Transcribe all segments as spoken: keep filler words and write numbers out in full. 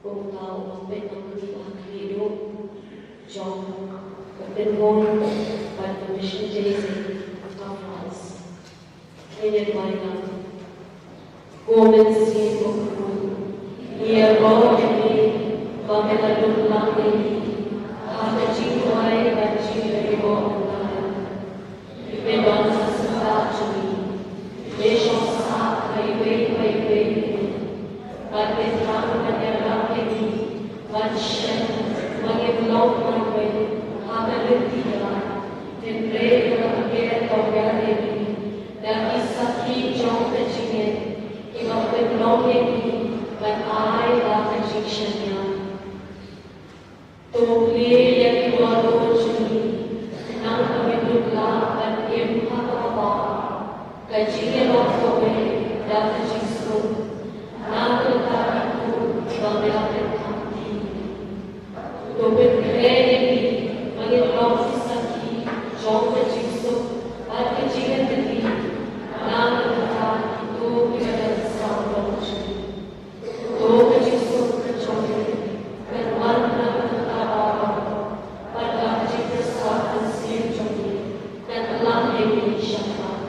Kumta u la peit na u ha khlieh duh jong ka pynbun bad ka mission Daisy ha France. Ngi ïa duwai lang. Ko Mynsiem Bakhuid, ngi ïa ong ïa me ba me la duk lang ïa ngi ha ka jingduwai bad jingïaroh mynta. Me don ha ka bynta jong ngi. Me shong sah ha iwei pa iwei. Bad me thrang ban ïarap ïa ngi ban shem ba ngin long marwei ha ka lynti ka. Hynrei ba ka pyrthei ka ïarap ïa ngi da ki sakhi jong ka jingngeit kiba pynlong ïa ngi ban ai da ka jingshaniah. To plie ïa ki bor jong ngi, khnang ba ngin dup lah ban im ha kaba bha, ka jingïarap kawei da ka jingsuk, na ka bynta kito kiba me la pynthame. To pynkhreh ïa ngi ba ngin long ki sakhi jong ka jingsuk bad ka jingïatylli, na ka bynta kito kiba don ha saw long jong ngi. To ka jingsuk ka jong me kan wan na ka bynta baroh, bad ka jingpyrsad mynsiem jong me kan ïalam ïa ngi shaphang.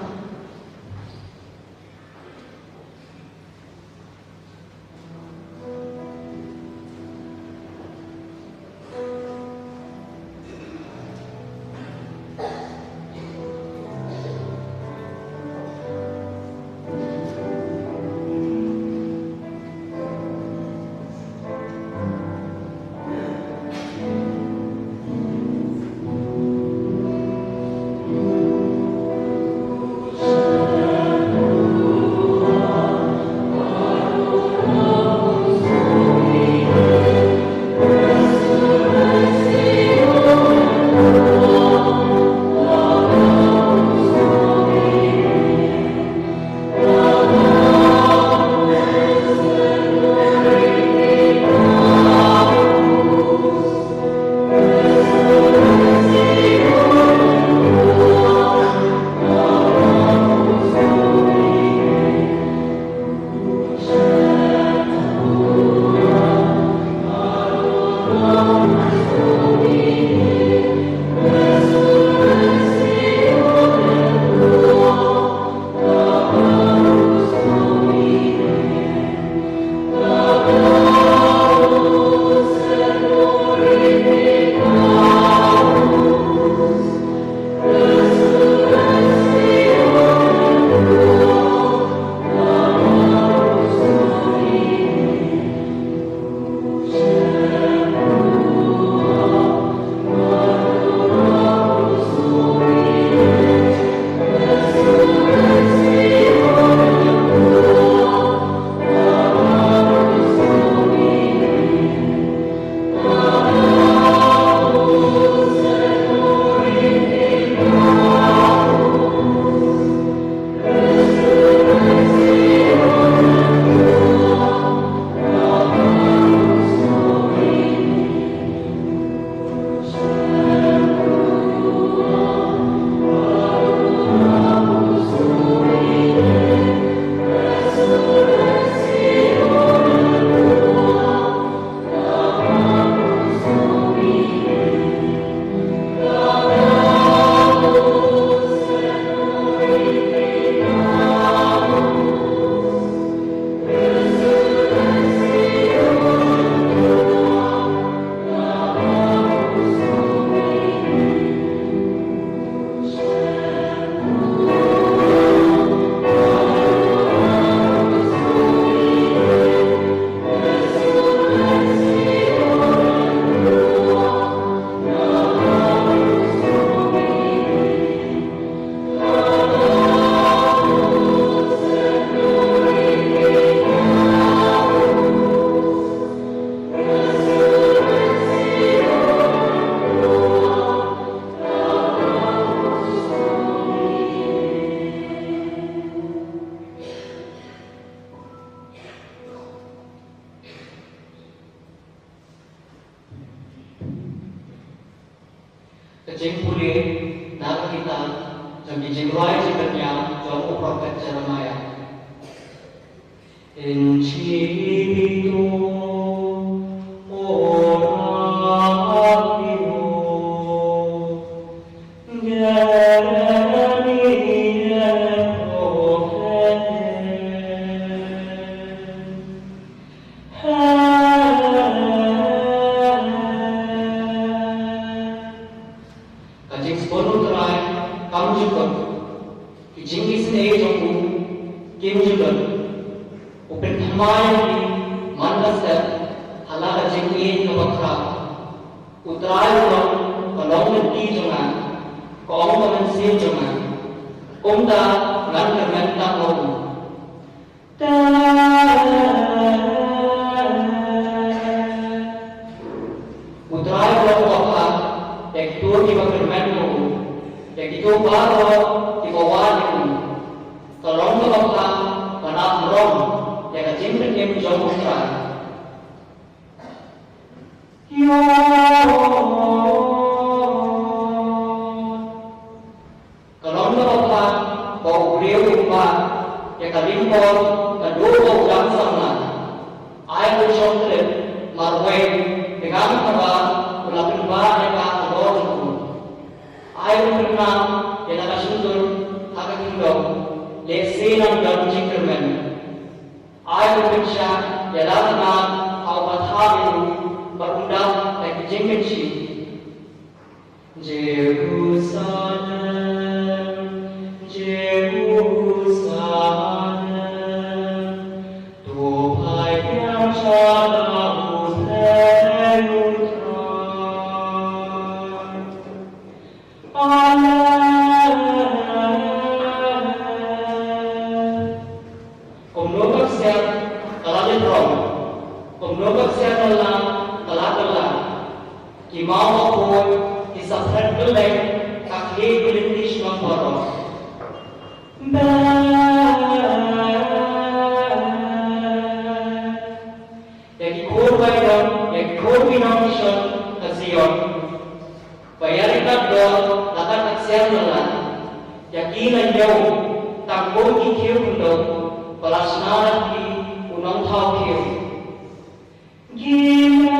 Jingpule na ka kitab jong ki jingrwai jingpynïaid jong u prophet Jeremiah. In cibito, o Rabbino, gani profeten. Ka jingsbun u Trai kam jukut, ki jingisynei jong u kim jukut. U pynthymmai ïa ki man ka step ha la ka jingïeit kaba khraw. U Trai u ong, ka long lynti jong nga, ka ong ka mynsiem jong nga. Kumta ngan kyrmen tang ha u. U Trai u long uba bha ïa kito kiba kyrmen ïa u, ïa kito baroh kiba wad ïa u. Ka long kaba bha ban ap rong ïa ka jingpynim jong U Trai. Ka long kaba bha ba u briew u bah ïa ka ringkor naduh ba u dang samla. Ai ba u shong khlem marwei tang haba u la pynbah ïa ka halor jong u. Ai ba u pynnang ïa la ka shyntur ha ka khyndong, lehse nang don jingkyrmen. Ai ba u pynshah ïa la ka nam ha uba thap ïa u bad un dap da ki jingkynshi. Jerusalem, Jerusalem, to phai biang sha la u Trai. Amen. Kumno ka ksiar ka la lynrong, kumno ka ksiar ka la, ka la, ka la. Ki maw bakhuid ki sa phred kylleng ha khlieh ki lynti shnong baroh. Ba ïa ki khun bainong, ïa ki khun bainong ki shong ha Zion. Ba ïaryngkat dor la ka ksiar la la. Ïa ki la ñiew tang kum ki khiew khyndew, ba la shna da ki u nongthaw khiew. Ki la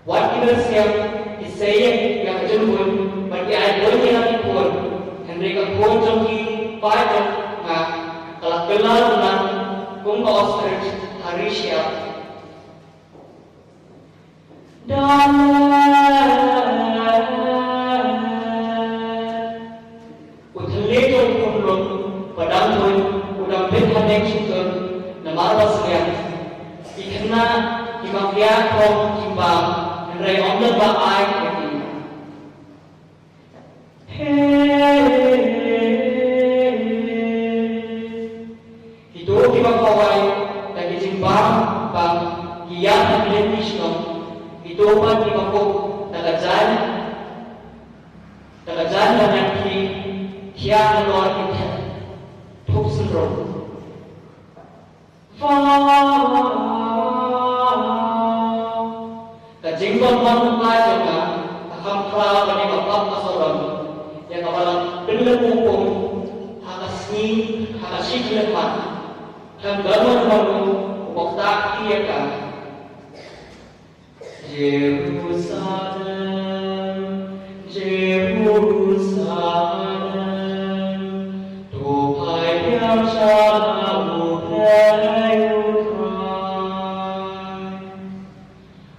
Wat ki mynsiem ki sei ïa ka jingbuit bad ki ai buit ïa ki khun, hynrei ka khun jong ki paid jong nga ka la kylla lynnang kum ka ostrich ha ri shyiap. Da U thylliej jong u khunlung ba dang thuh u dang bit haneng shyntur namar ba sliang. Ki khynnah ki mapia khrom ki bam, hynrei ym don ba ai ïa ki. He. Kito kiba khawai da ki jingbam bam ki ïap ha ki lynti shnong, kito pat kiba kup da ka jaiñ, da ka jaiñ ba nang ki thiah halor ki thep thup syndro. Ka jingbymman u Trai jong nga ka kham khraw ban ïa ka pap ka Sodom, ïa kaba la pynlyngngoh kum ha ka sngi, ha ka shi khyllipmat. Khlem don mano mano uba ktah kti ïa ka. Jerusalem, Jerusalem, to phai biang sha la u Blei u Trai.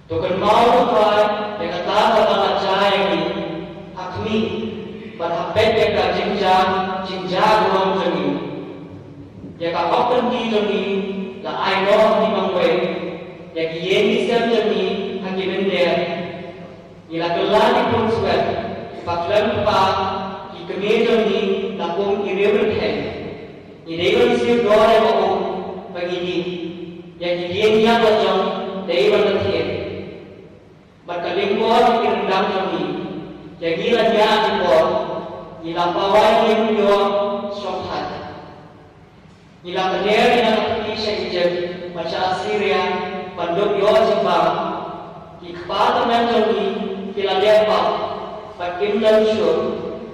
To kynmaw u Trai ïa kata kaba la jia ïa ngi ha khmih, bad ha peit ïa ka jingjia, jingjia burom jong ngi. Ïa ka hok lynti jong ngi la ai noh ha ki nongwei, ïa ki ïing ki sem jong ngi ha ki mynder. Ngi la kylla ki khun swet, ba khlem kpa ki kmie jong ngi la kum ki riew rynthei. Ngi dei ban siew dor ïa ka um ba ngi dih, ïa ki dieng ïap la jong dei ban la thied. Bad ka lyngkor ki ryndang jong ngi, ïa ngi la ñiah ki por, ngi la pawai ïing ïoh shongthait. Ngi la kner ïa ka kti sha Ijipt bad sha Assyria, ban dup ïoh jingbam. Ki kpa tymmen jong ngi ki la leh pap bad kim don shuh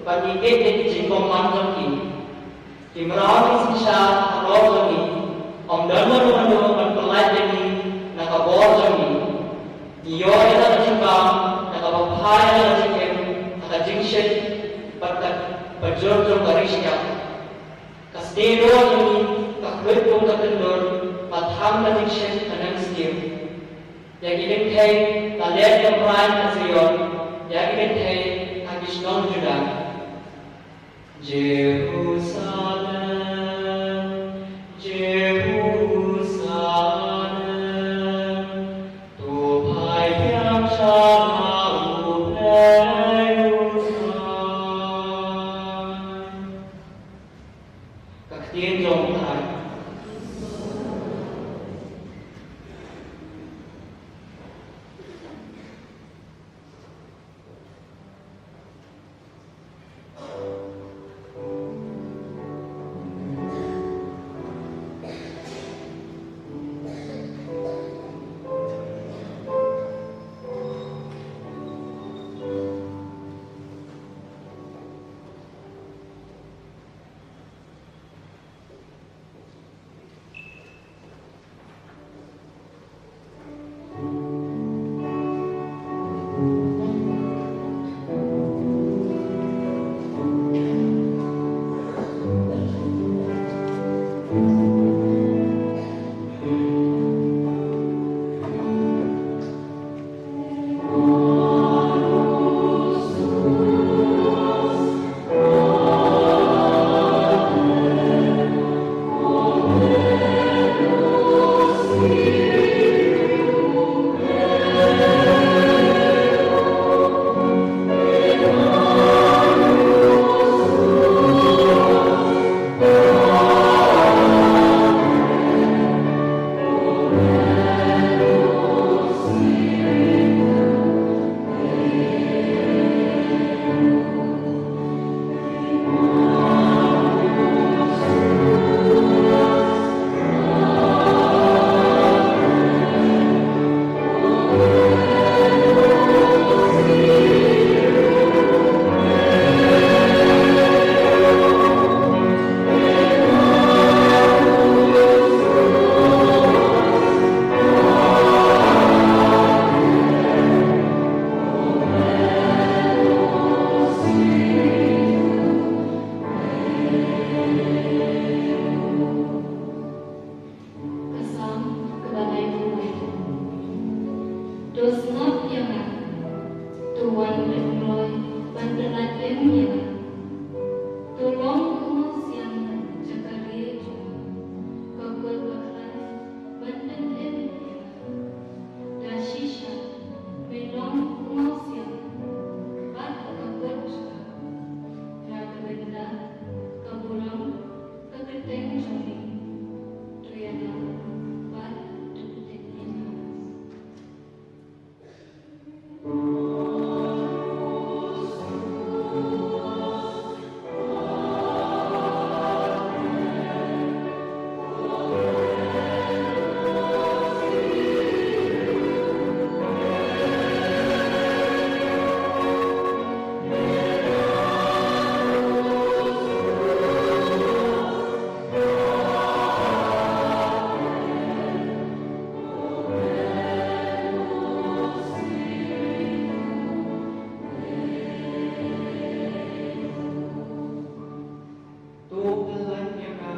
ban ïeit ïa ki jingbymman jong ki. Ki mraw ki synshar halor jong ngi, ym don mano mano ban pyllait ïa ngi na ka bor jong ngi. Ngi ïoh ïa la ka jingbam na kaba phai ïa la ka jingim ha ka jingshit bad ka bajur jong ka ri shyiap. Ka snieh duh jong ngi ka khuid kum ka tyndur ba tham ka jingshit haneng sniew. Ïa ki kynthei la leh kynrad ha Zion, ïa ki kynthei ha ki shnong Judah. Jerusalem, Jerusalem, to phai hiar sha U Blei u Trai. Ka ktien jong U Trai. Ka Salm kaba laiphew. To sngap ïa nga, to wan rit kloi ban pyllait im ïa nga. To long u mawsiang jong ka ri jong nga, ka kot bakhlaiñ ban pynim ïa nga. Da shisha me long u mawsiang bad ka kot jong nga, na ka bynta ka burom ka kyrteng jong me. To ïalam bad to kyrteng ïa nga. To pyllait ïa nga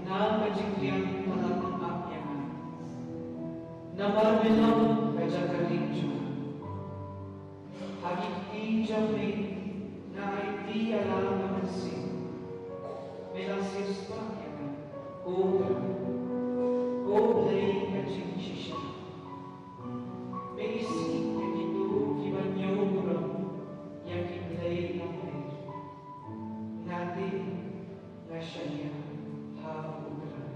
na ka jingriang, ba la tang ap ïa nga. Namar me long ka jaka ring jong nga. Ha ki kti jong me nga aiti ïa la ka mynsiem. Me la siewspah ïa nga, ko Trai, ko Blei ka jingshisha. Me isih ïa kito kiba ñiew burom ïa ki blei longleir. Nga te nga shaniah ha U Trai.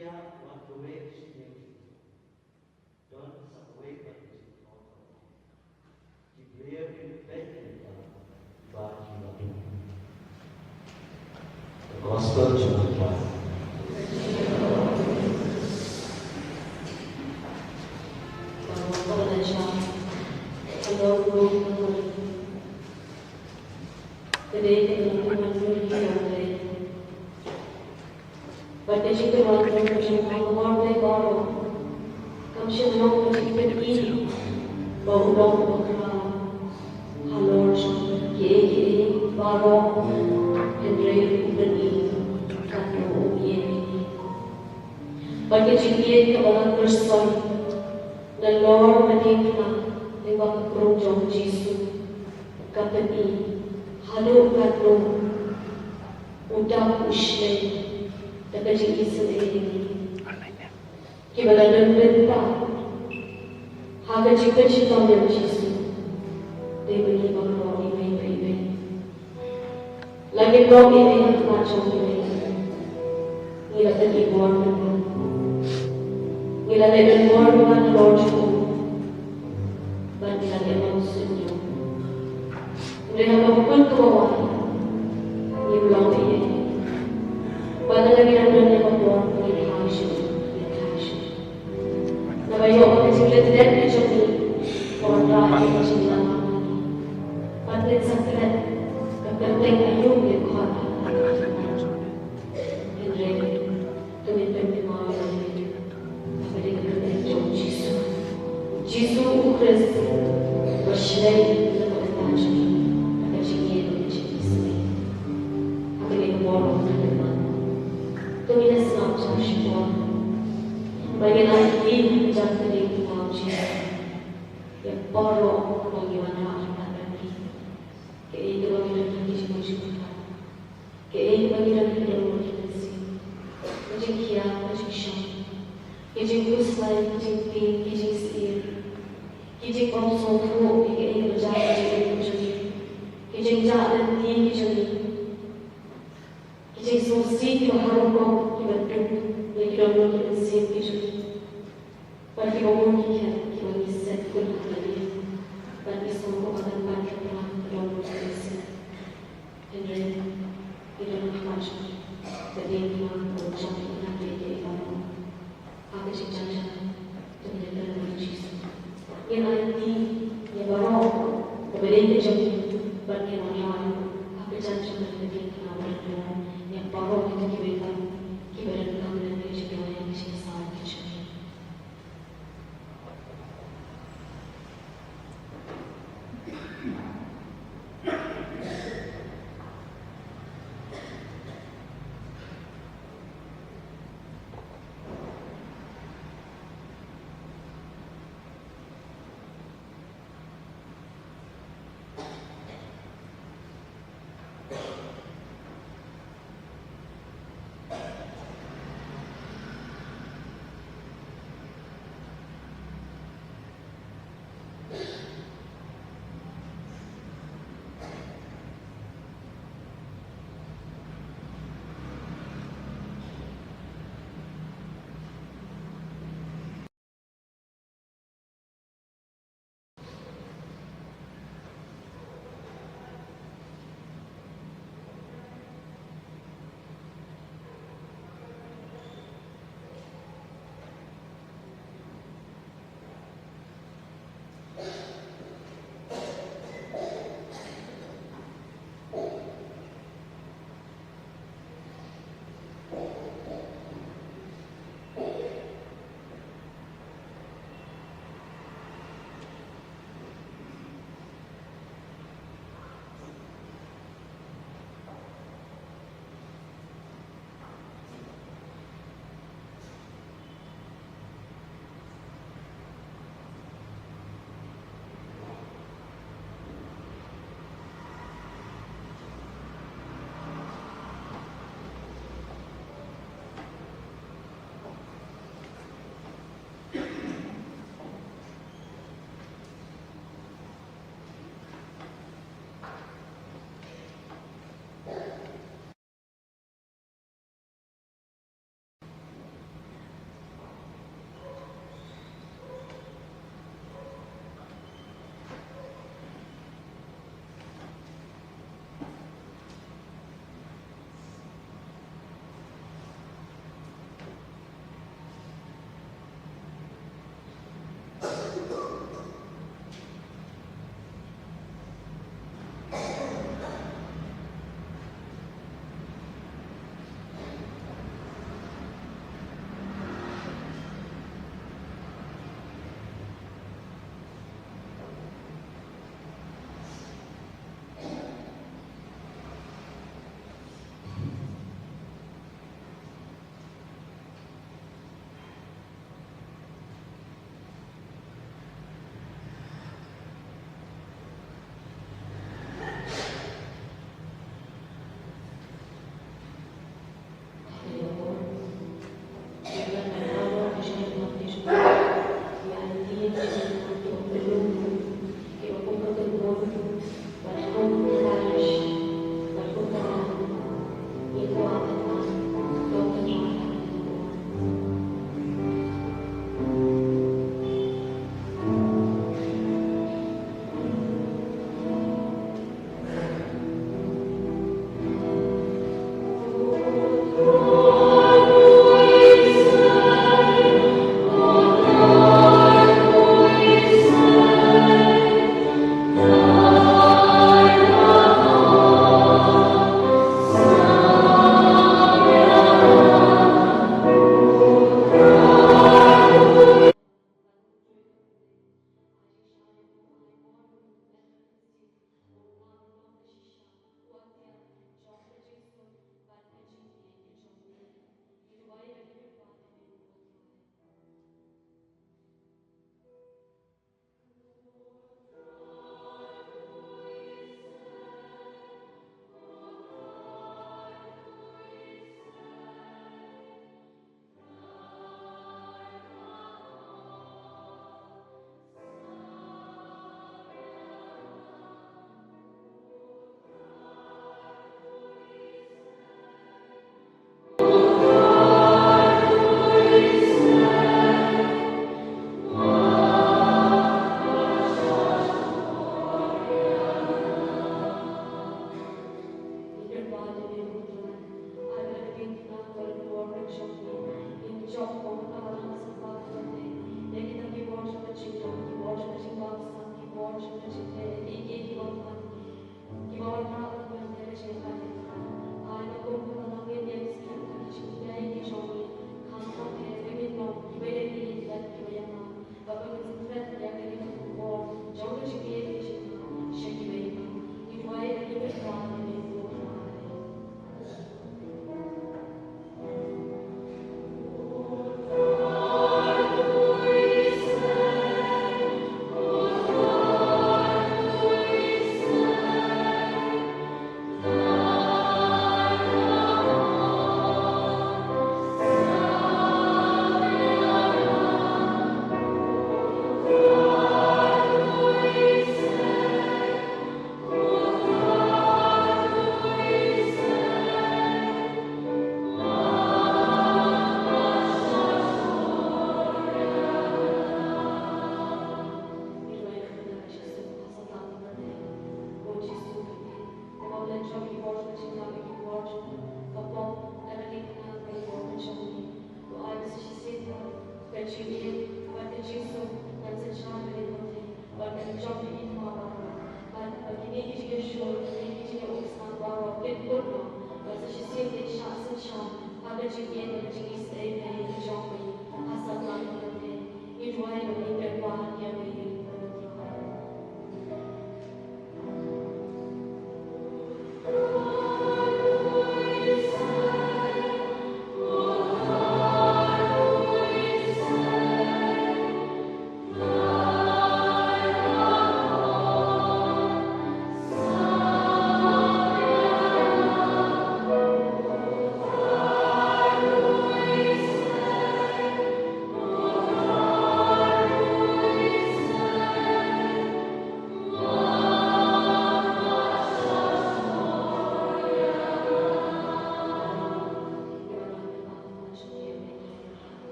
Ïa, wan kawei sha ïing. Don sa kawei pat ka jingkyrkhu. Ki briew ki peit ïa ka ba ki la peit. The Gospel jong U Trai. Hello, hello. Ka dei ka jingkyrkhu ïa U Blei. Bad ka jingkyrkhu ka jong U Blei baroh kam shym long ka jingpyni ba u long u bakla halor jong kiei kiei baroh, hynrei u pyni katno u ïeit. Bad ka jingïeit kaba la kyrsoi nalor ka diengphna lyngba ka krung jong U Jisu ka pyni haduh katno u dap u shlei da ka jingisynei ïa ngi. Kiba la don bynta ha ka jingpynshitom ïa U Jisu dei ba ngi baroh iwei pa iwei. La ngim long ei ei ha khmat jong U Blei, ngi la pyni bor, ngi la leh bor nalor jong u, bad ngi la leh bor shuh ïa u. Hynrei ha kaba kut kaba wai, ngim long ei ei. Bad lada ngi dang don ïa ka bor, ngin thait shuh, ngin thait shuh. Naba ïoh ba ka jingleh dep ka jong ngi ka wanrah ïa ka jingïalam. Bad ngin sa klet ka kyrteng aïu ngin khot. Hynrei to ngin pynkynmaw ïa U Blei. Kaba dei ka kyrteng jong U Jisu. U Jisu U Khrist uba shlei na ka bynta jong ngi da ka jingïeit bad ka jingisynei. Ha kane ka bor ba ngi dang don, to ngin ïa sngap jar shipor. Ba ngin aiti ha ka jingkyrkhu ïa U Jisu ïa baroh kaba ngi wanrah ha khmat jong ngi. Kaei kaba ngi don ha ka jingmut jingpyrkhat, kaei kaba ngi don ha ka dohnud ka mynsiem, ka jingkhia, ka jingshong, ka jingkhuslai, ka jingtieng, ka jingsyier, ka jingbym sngewthuh ïa kaei kaba jia ha ka jingim ka jong ngi, ka jingjah lynti ka jong ngi, ka jingsngewsih kiba har rukom kiba tuh ïa ki dohnud ki mynsiem ki jong ngi. Bad kiba bun ki khet kiba ngi set kut ha ka liang bad ngi sngew kumba kan pan ka pra ka dohnud ka mynsiem. Hynrei ngi don ha khmat jong ka diengphna kaba jop ïa kiei kiei baroh. Ha ka jingjan jan to ngin ïakren bad U Jisu. Ngin aiti ïa baroh kaba dei ka jong ngi bad ngin wanrah ha ka jan jan ka diengphna ba don ïa baroh kita kiwei pat kiba donkam lane jingduwai ïa ka jingsawa ka jong ngi.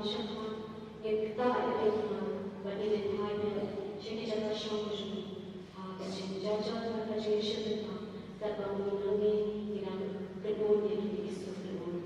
Ngin ktah ïa ka jingïaid bad ngin ïaid sha ki jaka shong ka jong ngi ha ka jingjynjar bad ka jingïashim bynta, katba ngi nangne ngi dang kynduh ïa kine ki sur kynduh.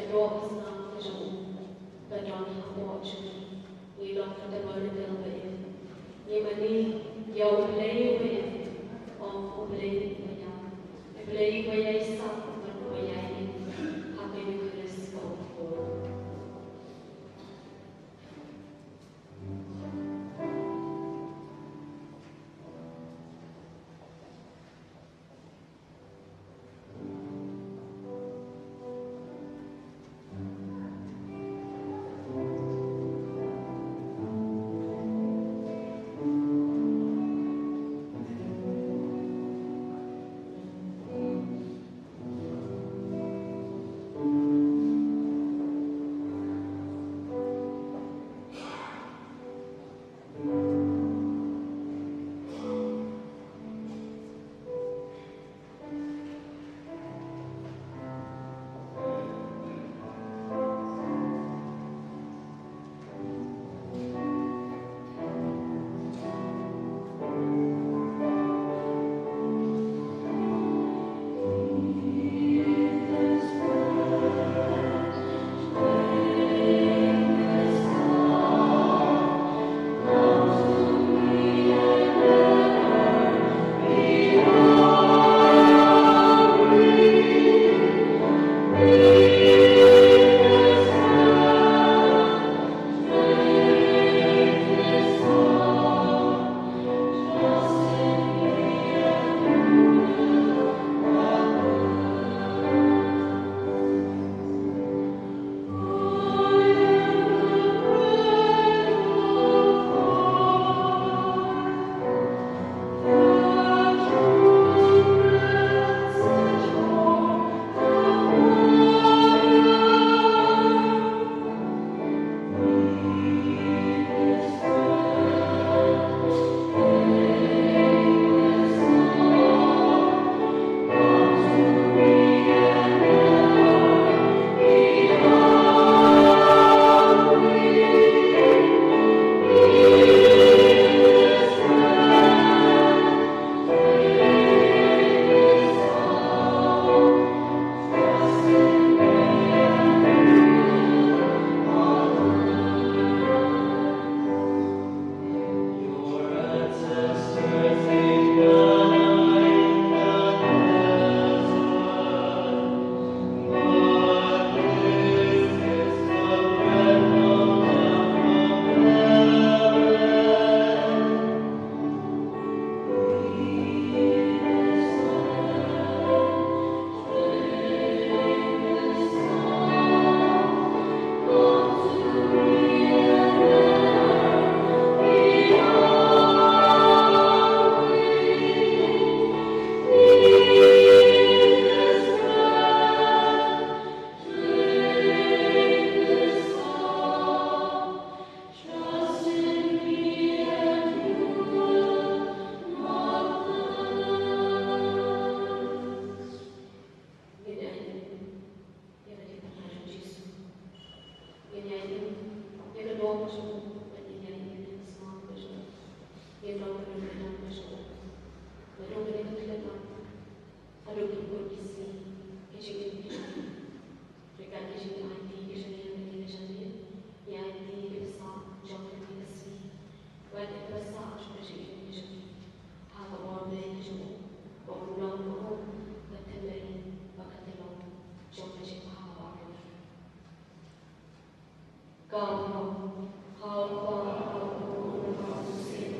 Ïaroh ka snam ka jong u ka don hapoh jong ngi. Ngi long ka tabernacle ba im. Ngi mane ïa U Blei uba im. Ong U Blei uba ïap, U Blei uba ïaisap bad uba ïaineh ha ka Eukharist kaba khuid. Ngin ïa ïeng ïa ka jingpynlong jong U Jisu. Ngin ïa ïeng ïa ka doh ka jong U bad ngin ïa ïeng ïa ka snam ka jong U. Ngin don ka dohnud ka jong U. Naduh kane ka khyllipmat haduh ki bun ki sngi, ki jingim ki jong ngi. Ryngkat ki jingim aiti ki jong ngi ha kane ka janmiet, ngi aiti ïa ki bsap jong kane ka sngi. Bad ïa ki bsap jong ka jingim ki jong ngi ha ka bor Blei ka jong U, ba Un long ruh ka tynrai bad ka tyllong jong ka jingpynpaw. Ka bynrap ha U Kpa, ha U Khun, ha U Mynsiem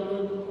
Bakhuid.